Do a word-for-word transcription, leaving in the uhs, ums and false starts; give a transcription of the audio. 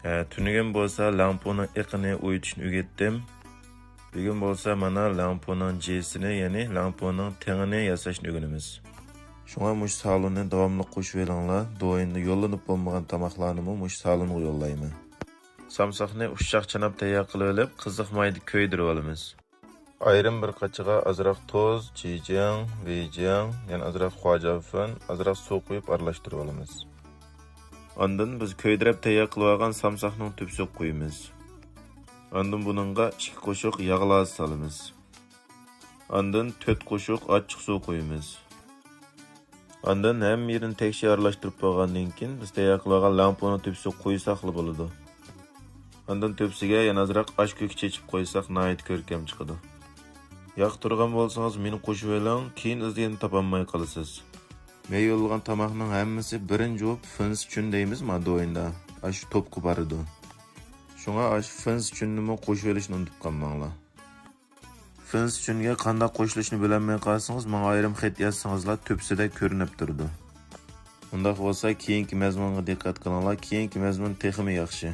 ھە، تۈنۈگۈن بولسا لەڭپۇنىڭ ئېقىنى ئويۇتۇشنى ئۆگەتتىم. بۈگۈن بولسا مانا لەڭپۇنىڭ جىسىنى، يەنى لەڭپۇنىڭ تېڭىنى ياساشنى ئۆگىنىمىز. شۇڭا مۇشۇ سالوننى داۋاملىق قوشۇۋېلىڭلار. دويىندا يوللىنىپ بولمىغان تاماقلارنىمۇ مۇشۇ سالونغا يوللايمەن. سامساقنى ئۇششاق چاناپ تەييار قىلىۋېلىپ، قىزىق مايدا كۆيدۈرۈۋالىمىز. ئايرىم بىر قاچىغا ئازراق تۇز، جىجياڭ، ۋېيجياڭ، يەنە ئازراق خۇاجياۋفېن، ئازراق سۇ قۇيۇپ ئارىلاشتۇرۇۋالىمىز. ئاندىن بىز كۆيدۈرۈپ تەييار قىلىۋالغان سامساقنىڭ تۈپسىگە قۇيىمىز. ئاندىن بۇنىڭغا ئىككى قوشۇق ياغ لازا سالىمىز. ئاندىن تۆت قوشۇق ئاچچىق سۇ قۇيىمىز. ئاندىن ھەممە يېرىنى تەكشى ئارىلاشتۇرۇپ بولغاندىن كېيىن، بىز تەييار قىلىۋالغان لەڭپۇنىڭ تۈپسىگە قۇيساقلا بولىدۇ. ئاندىن تۈپسىگە يەنە ئازراق ئاش كۆكى چېچىپ قويساق، ناھايىتى كۆركەم چىقىدۇ. ياقتۇرغان بولسىڭىز مېنى قوشۇۋېلىڭ، كېيىن ئىزدىگەندە تاپالماي قالىسىز. مەن يوللىغان تاماقنىڭ ھەممىسى بىرىنچى بولۇپ فېنسىچۈن دەيمىز ما دويىندا، ئاشۇ توپقا بارىدۇ. شۇڭا ئاشۇ فېنسىچۈننىمۇ قوشۇۋېلىشنى ئۇنتۇپ قالماڭلار. فېنسىچۈنگە قانداق قوشۇلۇشنى بىلەلمەي قالسىڭىز، ماڭا ئايرىم خەت يازسىڭىزلا تۈپسىدە كۆرۈنۈپ تۇرىدۇ. ئۇنداق بولسا كېيىنكى مەزمۇنغا دىققەت قىلىڭلار، كېيىنكى مەزمۇن تېخىمۇ ياخشى.